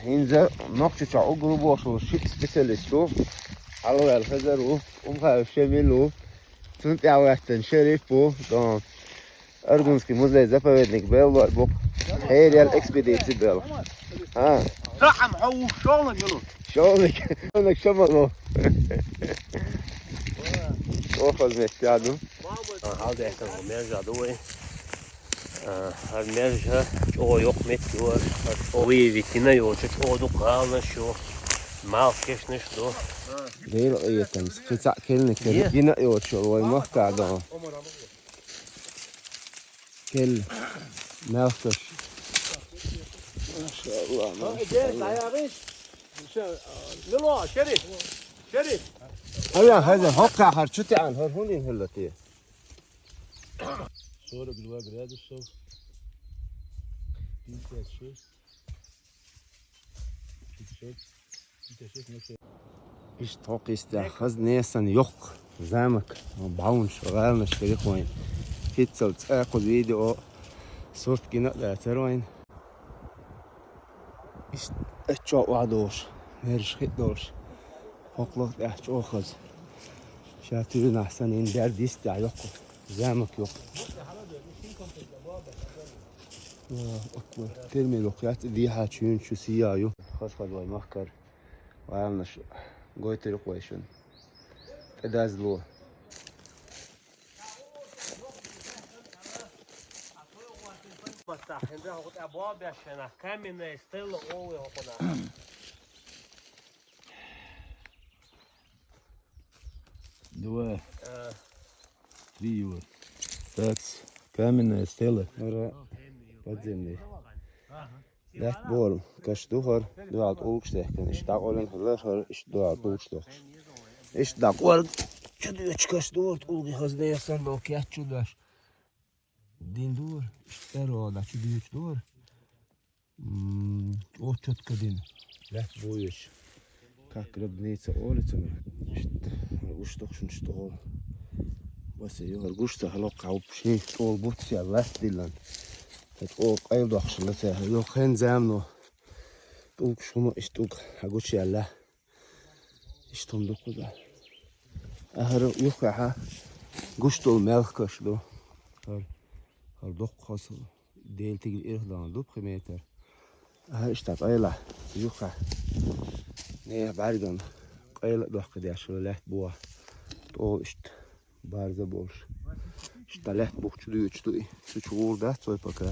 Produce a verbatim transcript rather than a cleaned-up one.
ХӀинца Нохчийчохь уггар бохуш волу шиъ специалист ву, хьалаваьлла Хезар ву, Умхаев Шемил ву, цунна тӀаьхьа ваьттина Шериф ву, дон Аргунский музей заповедник белла бу, хьерел экспедици белла. А. Тахьам хьо ву шолгӀа мила? ШолгӀаниг, шолгӀаниг шамало. ЧӀогӀа хаза меттиг ду. Хьалдейтина мержа ду вай. А, хӀара мержа чӀогӀа йоккха меттиг ю, хӀара чӀогӀа вуй витина йоцу, чӀогӀа дукха гӀаланаш ю, малх кешнаш ду. Дела къетамца, кхин цхьаъ кхелниг хир, гина а йоцуш йолу вайн махкахь дон. Келла, малх каш. Машалла, машалла. Мила, Шериф? Шериф? Аян, хаза, хӀокхахьара чу тиъана, хӀара хӀун дина хӀилла те? Сорок два градусов, пятьдесят шесть, пятьсот, пятьдесят шесть, ноль шесть. Иштта хӀокху йистехь хаза несан йоккха замок, бӀаьвнаш, гӀаланаш хир ю вайн. ХӀинццалц цкъа кхуза видео сурт гина а дацара вайн. Иштта чӀогӀа охьадогӀуш, мержаш хи а долуш, хӀокху лаха тӀехь чӀогӀа хаза. Ша туьйранахь санна йина бер дистехь йоккха, замок йоккха. Аллаху акбар. Термин йоккха яц, и дехьа чуьйна чу сияй ю. Хаза-хаза вай махкара гӀаланаш гойтур ю-кх вай шуна. ТӀедазло. Каменная стела олу хӀокхунах. Два. Э. Три его. Так, каменная стела. Ара, подземный. Лаьтта бохург каш ду хӀара, дуьхьал тӀулгаш дехкина, иштта дӀакъойлина хилла хӀара, иштта дуьхьал тӀулгаш дохкуш. Иштта дӀакъойлина чудоьдуш каш ду хӀара, тӀулгаш хаза дехкина, кечдеш. Дина ду хӀара, иштта тӀера вахана чудоьдуш ду хӀара. М, чӀогӀа чотко дина. Лаьтта бу йоьдуш. Как гробница олу цунах. Иштта гуш дохуш шуна тӀехула. Васа ю хӀара, гуш ца хилла кхаьбча, шен тӀехула буц яьлла лаьтта диллина. Ткъа къайладоккхуш хилла цара. Йо, хен замано тӀулгаш хӀума иштта тӀулг хьан гучуяьлла. Иштта хӀума ду кхузахь. Ахьара юххехь гуш долу мелхкаш ду. ХӀара, хӀара доккха хаза, Делан тигла ирх дан ду пхи метр. Ахьа иштта къайлахь, юххехь нехан бӀаьргана къайла а доккхуш деш хилла лаьтта бохьа. ТӀехула иштта барза болуш. Иштта лаьтта бух чудоьдуш ду и. Цу чу гӀур дац вай пока.